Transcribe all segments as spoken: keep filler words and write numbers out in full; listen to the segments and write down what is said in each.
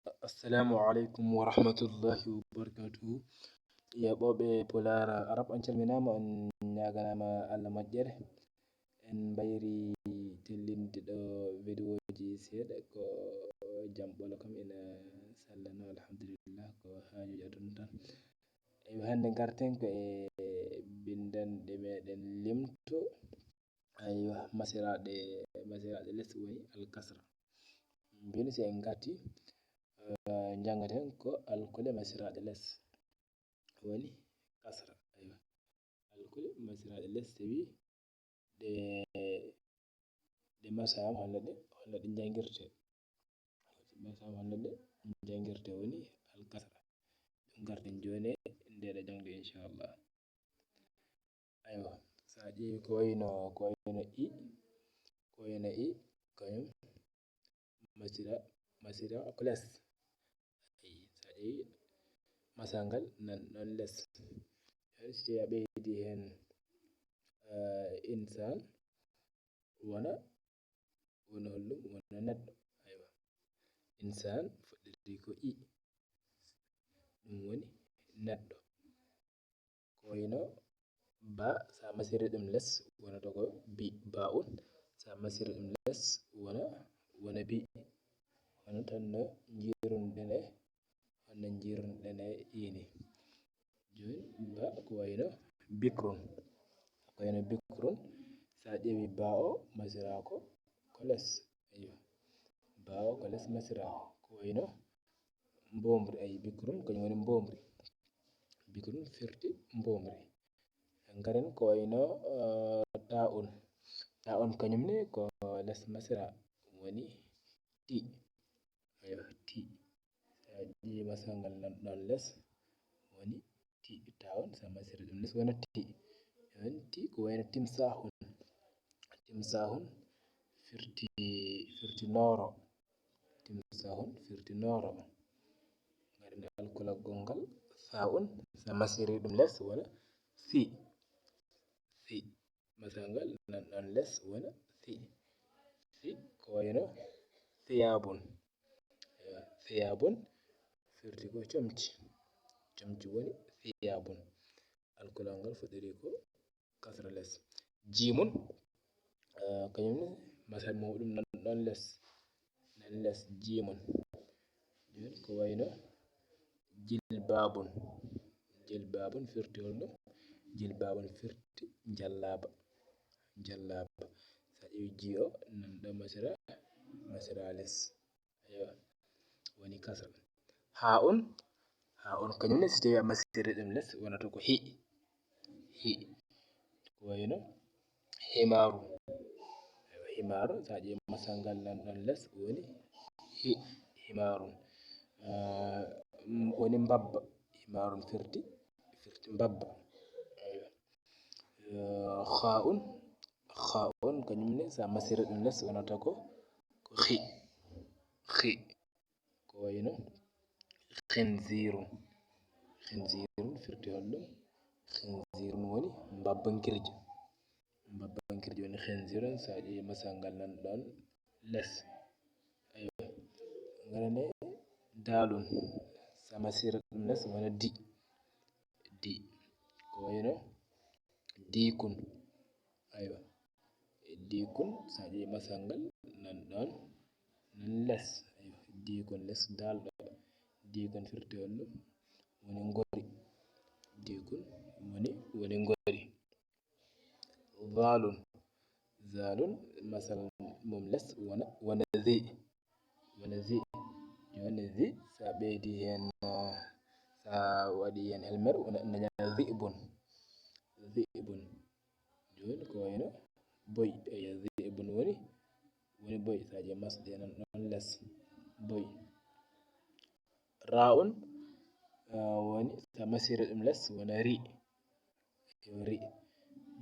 Assalamu alaikum wa rahmatullahi wa barakatuhu. Yaɓooɓe Pulaar Arab, on calminaama, on ñaaganaama Allah moƴƴere. En mbayri tellinde ɗo vidéoji seeɗa, ko jam ɓolo kam ina sallano, alhamdulillah, ko haajuji aduna tan. Eywa, hannde ngarten ko e binndanɗe meɗen limto. Aywa, masiraaɗe, masiraaɗe les woni alkasra. Mbiyeni si en ngarti, eh, njanngaten ko alkule masiraaɗe les woni kasra. Aywa, alkule masiraaɗe les tawi ɗe, ɗe masaama holno ɗe, holno ɗe njanngirte. Ɗe masaama holno ɗe njanngirte woni alkasra. Ɗum ngarten jooni e ndeeɗo jaŋde inchallah. Aywa, so a ƴeewi ko wayno, ko wayno i, ko wayno i, kañum masira, masira ko les. Ayi, so a ƴeewi masal ngal nan ɗon les. Hay so a ɓeydi heen, eh, insan, wona, wona holɗum? Wona neɗɗo. Aywa. Insan fuɗɗiti ko i. Ɗum woni neɗɗo. Ko wayno ba, so a masiri ɗum les, wonata ko bi, ba un. So a masiri ɗum les, wona, wona bi. Hono tan no njiiruɗen e, hono njiiruɗen e ini. Jooni ba ko wayno bikrun. Ko wayno bikrun, so a ƴeewi ba o, masira ko, ko les. Aywa. Ba o ko les masira. Ko wayno mboomri, ayi, bikrun, kañum woni mboomri. Bikrun firti mboomri. Ngaren ko wayno, eh, ta un. Ta un kañum ne ko les masira woni ti. Aywa, ti. So a ƴeewi masal ngal nan ɗon les, woni ti. Ta un, so a masiri ɗum les, wona ti. Ɗon ti ko wayno timsahun. Timsahun firti, firti nooro. Timsahun firti nooro. Ngaren alkulaggol ngal, sa un, so a masiri ɗum les, wona si. Si. Masal ngal nan ɗon les, wona si. Si ko wayno siyabun. Ewa, siyabun firti ko comci. Comci woni siyabun. Alkulaggol ngal fuɗɗiri ko kasra les. Jimun, eh, kañum ne masal muɗum nan ɗon les. Nan les, jimun. Jooni ko wayno jilbabun. Jilbabun firti holɗum? Jilbabun firti jallaba. Jallaba. So a ƴeewi ji o, nan ɗo masira, masira les. Aywa. Woni kasra. Ha un, ha un kañum ne, so tawi a masiri ɗum les, wonata ko hi. Hi. Ko wayno himaru. Aywa, himaru, so a ƴeewi masal ngal nan ɗon les, woni hi, himaru. Ah, m-, woni mbabba. Himarun firti, firti mbabba. Aywa. Eh, kha'un, kha'un, kañum ne, so a masiri ɗum les, wonata ko, ko khi, khi. Ko wayno khinzirun. Khinzirun firti holɗum? Khinzirun woni mbabbankirjo. Mbabbankirjo woni khinzirun, so a ƴeewi masal ngal nan ɗon les. Aywa. Ngaren e dalun. So a masiri ɗum les, wona di. Di. Ko wayno dikun. Aywa. Dikun, so a ƴeewi masal ngal nan ɗon, nan les. Aywa. Dikun les, dal ɗo. Dikun firti holɗum? Woni ngori. Dikun woni, woni ngori. Zalun. Zalun, masal mum les, wona, wona zi. Wona zi. Jooni zi, so a ɓeydi heen, eh, so a waɗi heen helmer, wona, wona zi'bun. Zi'bun. Jooni ko wayno boy. Eya, zi'bun woni, woni boy. So a ƴeewi masɗe nan ɗon les. Boy. Ra'un, eh, woni, so a masiri ɗum les, wona ri. Yo ri.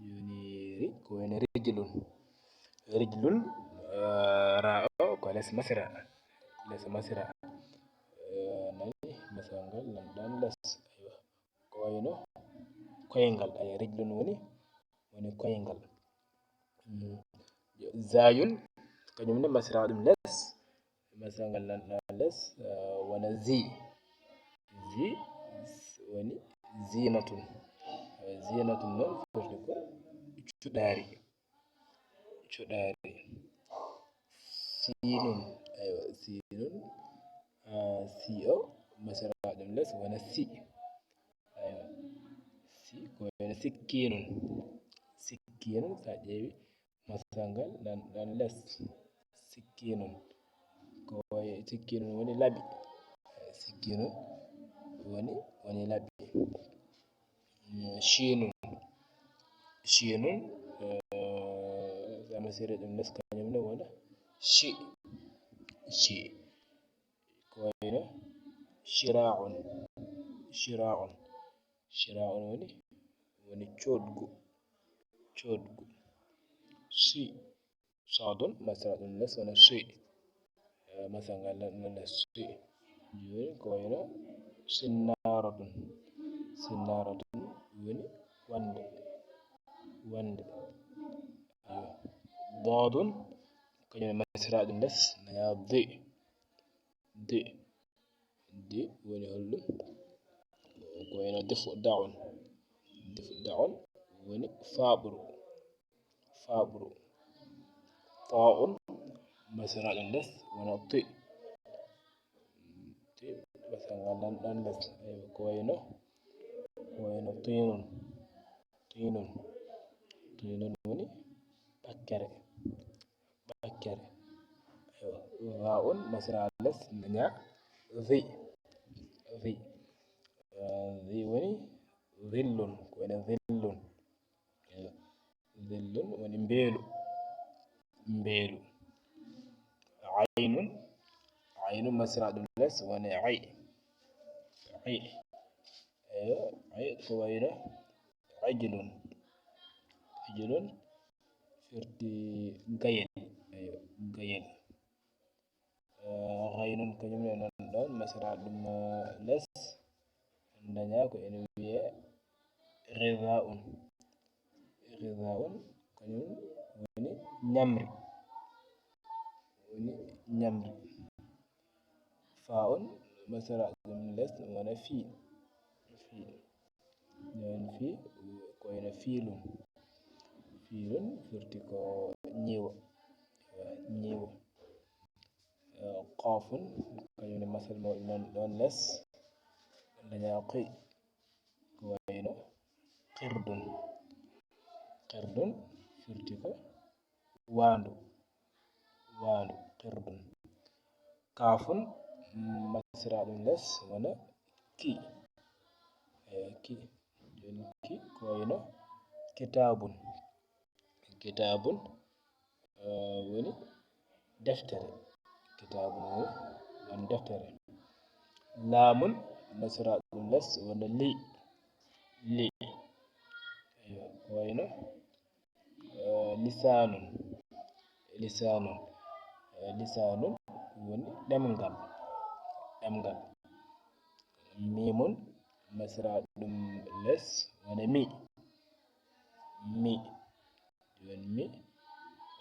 Jooni ri, ko wayno rijlun. Rijlun, eh, ra o ko les masira. Les masira. Eh, nani, masal ngal nan ɗon les. Aywa. Ko wayno koyngal. Aywa, rijlun woni, woni koyngal. Mm. Zayun, kañum ne masira ɗum les. Masal ngal nan ɗon les, eh, zi. Zi woni zinatun. Zinatun noon firti ko cuɗaari. Cuɗaari. Siinun, aywa, siinun. Ah, si o, masara ɗum les, wona si. Aywa. Si, ko wayno sikkiinun. Sikkiinun, so a ƴeewi, masal ngal nan, nan les. Sikkiinun. Ko way-, sikkiinun woni laɓi. Sikkiinun woni, woni laɓi. Mm, shiinun. Shiinun, eh, so a masiri ɗum les, kañum ne wona shi. Shi. Ko wayno shira'un. Shira'un. Shira'un woni, woni coodgu. Coodgu. Shi. Soodun, masara ɗum les, wona shi. Eh, masal ngal no, no les shi. Jooni ko wayno sinnaaratun. Sinnaaratun woni wande. Wande. Aywa. Doodun, kañum ne masara ɗum les, nana di. Di. Di woni holɗum? Ko wayno difu da'un. Difu da'un woni faaɓuru. Faaɓuru. Ta'un, masara ɗum les, wona ti. Ti, masara ngal nan ɗon les. Aywa, ko wayno, ko wayno tinun. Tinun. Tinun woni pakkere. Pakkere. Aywa. Za'un, masara les, nana zi. Zi. Eh, zi woni zillun. Ko wayno zillun. Aywa. Zillun woni mbeelu. Mbeelu. Aynun. Aynun, masara ɗum les, woni ay. Ay. Aywa. Ay ko wayno ijlun. Ijlun firti gayel. Aywa, gayel. Eh, ghaynun kañum ne nan ɗon, masara ɗum, eh, les. Daña ko ene wiye ghidha'un. Ghidha'un kañum woni ñamri. Woni ñamri. Fa'un, masara ɗum les, wona fi. Fi. Nden fi, ko ene fiilun. Fiilun firti ko ñiwo. Ñiwo. Eh, qafun, kañum ne masal mawɗo nan ɗon les. Daña qi, ko wayno qirdun. Qirdun firti ko waandu. Waandu, qirdun. Kafun, mm, masira ɗum les, wona ki. Eh, ki. Jooni ki, ko wayno kitaabun. Kitaabun, eh, woni deftere. Kitaabun woni, woni deftere. Laamun, masira ɗum les, wona li. Li. Eyyo, ko wayno, eh, lisaanun. Lisaanun. Eh, lisaanun woni ɗemngal. Ɗemngal. Miimun, masira ɗum les, wona mi. Mi. Jooni mi,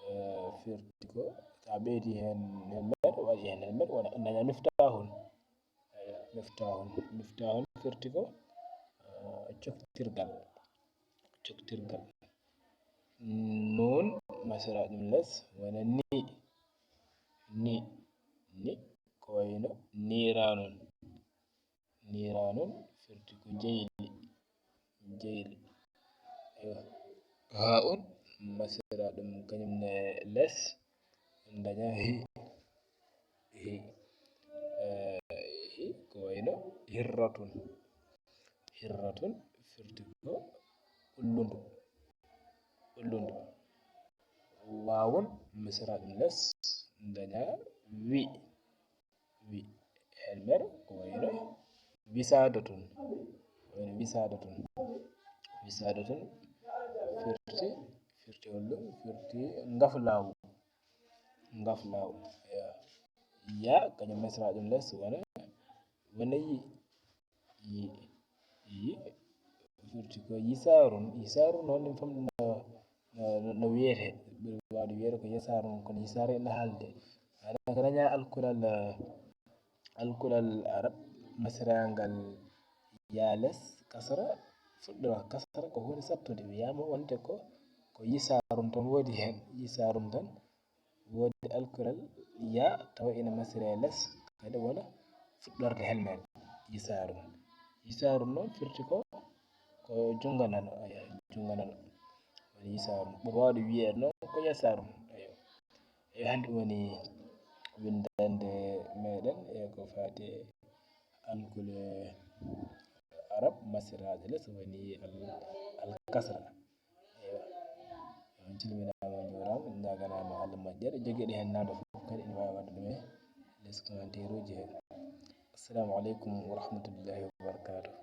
eh, firti ko, so a ɓeydi heen helmet, waɗi heen helmet, wona, daña miftahun. Eyyo, miftahun. Miftahun firti ko, eh, coktirgal. Coktirgal. Nuun, masira ɗum les, wona ni. Ni. Ni, ko wayno niiranun. Niiranun firti ko jeyli. Jeyli. Eyyo. Ha'un, masira ɗum kañum ne les. Daña hi. Hi. Eh, hi, ko wayno hirratun. Hirratun firti ko ullundu. Ullundu. Wawun, masira ɗum les. Daña wi. Wi. Helmer, ko wayno wisaadatun. Ko wayno wisaadatun. Wisaadatun firti, firti holɗum? Firti ngaflaawu. Ngaflaawu. Ya. Ya, kañum masira ɗum les, wona, wona yi. Yi. Yi. Firti ko yisaarun. Yisaarun noon, ɗum fof no, no, no, no wiyetee. Ɓuri waawde wiyeede ko yisaarun, kono yisaare ene haalde. Haɗa ko daña alkulal, eh, alkulal arab masirangal ya les kasra, fuɗɗora kasra ko huunde sattude. Wiyaama wonde ko, ko yisarun tan woodi heen. Yisarun tan woodi alkulal ya tawa ina masira les, kadi wona fuɗɗorde helmere. Yisarun. Yisarun noon firti ko, ko junngo nano, ayo, junngo nano. Woni yisarun. Ɓuri waawde wiyeede noon ko yasarun. Ayo. Eyi, hannde woni winndannde meɗen e ko faati e alkule arab masiraaɗe les woni al, al kasra. Eywa. On calminaama, on njuuraama, on ñaaganaama Allah moƴƴere. Jogiiɗo heen naamnde fof kadi ene waawi waɗde ɗum e les commentaire uji heen. Assalamu aleykum wa rahmatullahi wa barakatuh.